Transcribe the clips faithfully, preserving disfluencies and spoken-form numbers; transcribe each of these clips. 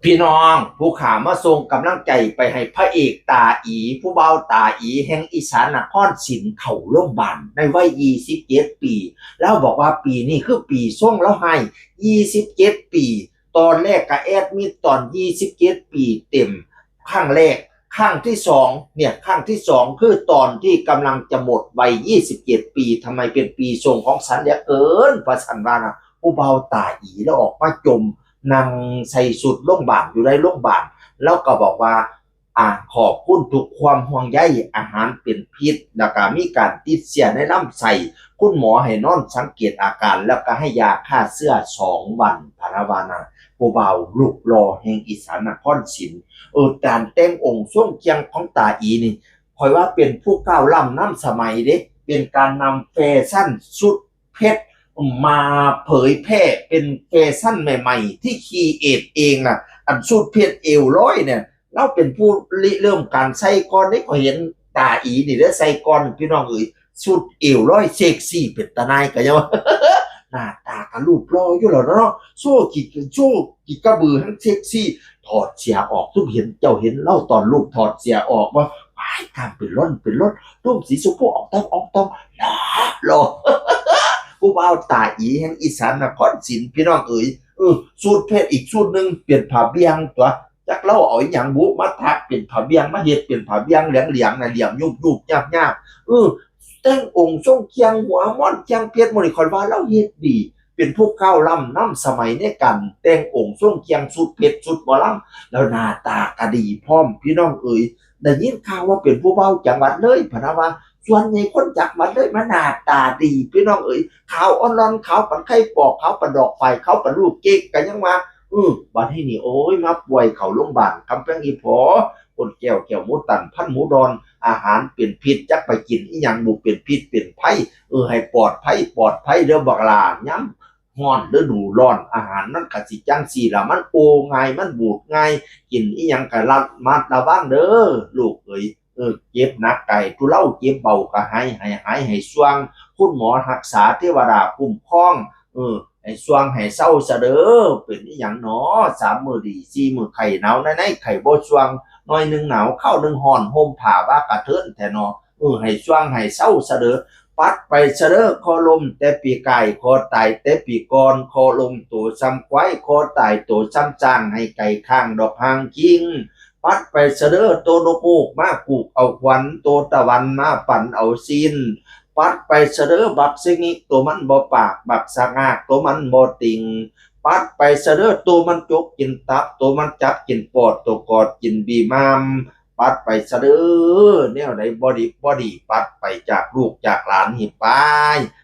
พี่น้องผู้ขามาส่งกำลังใจไปให้พระเอกตาอี ผู้บ่าวตาอีแห่งอีสานนครศิลป์เข้าโรงพยาบาลในวัยยี่สิบเจ็ดปี แล้วบอกว่าปีนี้คือปีส่งแล้วให้ยี่สิบเจ็ดปี ตอนแรกก็แอดมิดตอนยี่สิบเจ็ดปีเต็ม ครั้งแรก ครั้งที่สองเนี่ย ครั้งที่สองคือตอนที่กำลังจะหมดวัยยี่สิบเจ็ดปี ทำไมเป็นปีส่งของฉันเหลือเกิน พระสันว่านะ ผู้บ่าวตาอีแล้วออกมาจม นั่งใส่ชุดโรงพยาบาลอยู่ในโรงพยาบาล แล้วก็บอกว่า อ่า ขอบคุณทุกความห่วงใย อาหารเป็นพิษ แล้วก็มีการติดเชื้อในลำไส้ คุณหมอให้นอนสังเกตอาการ แล้วก็ให้ยาฆ่าเชื้อสองวัน พะนะวานะ ผู้บ่าวลูกหล่อแห่งอีสานนครศิลป์ เออ การแต่งองค์ทรงเครื่องของตาอีนี่ ข่อยว่าเป็นผู้ก้าวล้ำนำสมัยเด้ เป็นการนำแฟชั่นชุดเพชรมาเผยแพร่เป็นแฟชั่นใหม่ๆ ที่ครีเอทเองนะอันชุดเพชรเอวลอยเนี่ย เราเป็นผู้ริเริ่มการใส่ก่อนเด้ ข่อยเห็นตาอีนี่ได้ใส่ก่อน พี่น้องเอ๋ย ชุดเอวลอยเซ็กซี่เป็นตาหน่ายก็ยังว่า หน้าตาก็รูปหล่ออยู่แล้วเนาะ โซ่ขี้โซ่ขี้กระบือทั้งเซ็กซี่ ถอดเสื้อออก ทุกเห็น เจ้าเห็นเล่าตอนลูกถอดเสื้อออกว่า ว้าย กล้ามเป็นร่อนเป็นร่อน นุ่งสีชมพูออกตองออกตอง หล่อหล่อ ผู้บ่าวตาอีแห่งอีสานนครศิลป์ พี่น้องเอ๋ย เออ ชุดเพชรอีกชุดหนึ่งเป็นผ้าเบี่ยงตัว จักเล่าเอาอหย่างบุมาถักเป็นผ้าเบี่ยง มาเฮ็ดเป็นผ้าเบี่ยงเหลืองๆนะ เหลี่ยมยุบๆยาบๆ เออ แต่งองค์ทรงเครื่องหัวม่อนเครื่องเพชรหมดนี่ ข่อยว่าเราเฮ็ดดี เป็นผู้ก้าวล้ำนำสมัยในการแต่งองค์ทรงเครื่องชุดเพชรชุดหมอลำ แล้วหน้าตาก็ดีพร้อม พี่น้องเอ๋ย ได้ยินข่าวว่าเป็นผู้บ่าวจังหวัดเลย พะนะว่า ส่วนใหญ่คนจังหวัดเลยมันหน้าตาดี พี่น้องเอ๋ย ขาวอ่อนหล่อน ขาวปานไข่ปอก ขาวปานดอกฝาย ขาวปานลูกเก๊ก ก็ยังว่า เออ บัดนี้นี่ โอ้ย มาป่วยเข้าโรงพยาบาล คำแพงอีพอ คนแก้ว แก้วหมูตัน พันหมูดอน อาหารเป็นพิษ จักไปกินอีหยังบุเป็นพิษเป็นภัย เออ ให้ปลอดภัย ปลอดภัยเด้อบักหล่า ยามฮ้อนฤดูร้อน อาหารมันก็สิจั่งซี้ล่ะ มันโอง่าย มันบูดง่าย กินอีหยังก็ระมัดระวังเด้อ ลูกเอ๋ย เออ เจ็บหนักก็ให้ทุเลา เจ็บเบาก็หาย ให้หายให้ส่วง คุณหมอรักษา เทวดาคุ้มครอง เออ ให้ส่วงให้เซาซะเด้อ เป็นอีหยังหนอ สามมื้อดี สี่มื้อไข้หนาว ในๆไข้บ่ส่วง หน่อยหนึ่งหนาว คราวหนึ่งฮ้อน ห่มผ้าว่ากระเทินแท้หนอ เออ ให้ส่วงให้เซาซะเด้อ ปัดไปซะเด้อ ขอลมแต่ปีกาย ขอตายแต่ปีก่อน ขอลมโตส่ำควาย ขอตายโตส่ำช้าง ให้ไก่ข้างดอกหางคิง ปัดไปซะเด้อ โตนกฮูกมากูกเอาขวัญ โตตะวันมาปั่นเอาซีน ปัดไปซะเด้อ บักสะงิก โตมันบ่ปาก บักสะงาก โตมันบ่ติ่ง ปัดไปซะเด้อ โตมันจกกินตับ โตมันจับกินปอด โตกอดกินบีมาม ปัดไปซะเด้อ แนวใดบ่ดีบ่ดี ปัดไปจากลูกจากหลานนี่ไป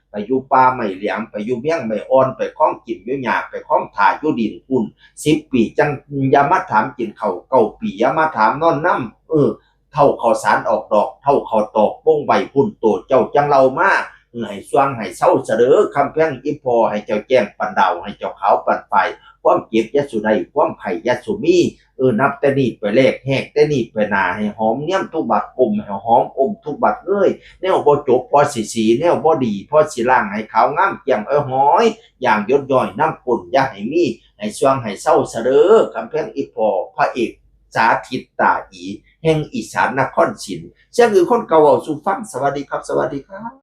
ไปอยู่ป่าไม้เหลียง ไปอยู่เวียงไม้อ่อน ไปคลองกินอยู่หญ้า ไปคลองถ่าอยู่ดินพุ้น สิบปีจั่งอย่ามาถามกินข้าว เก้าปีอย่ามาถามนอนนำ เออ เฒ่าข้าวสารออกดอก เฒ่าข้าวตอกป่งใบพุ้น โตเจ้าจั่งเล่ามา ให้ส่วงให้เซาซะเด้อ คำแพงอีพอ ให้เจ้าแจ้งปานดาว ให้เจ้าขาวปานฝ้าย ความเจ็บอย่าสู่ได้ ความไข้อย่าสู่มี เออ นับแต่นี้ไปแลกแฮกแต่นี้ไปหน้า ให้หอมเนียมทุกบัก อมให้หอมอมทุกบักเอ้ย แนวบ่จบพอสิสี แนวบ่ดีพอสิล้าง ให้ขาวงามเกลี้ยงเอ้ยหอย อย่างหยดย้อยน้ำก้นอย่าให้มี ให้ส่วงให้เซาซะเด้อ คำแพงอีพอ พระเอกสาธิตตาอี แห่งอีสานนครศิลป์ เสียงอื่นคนเก่าเว้าสู่ฟัง สวัสดีครับ สวัสดีครับ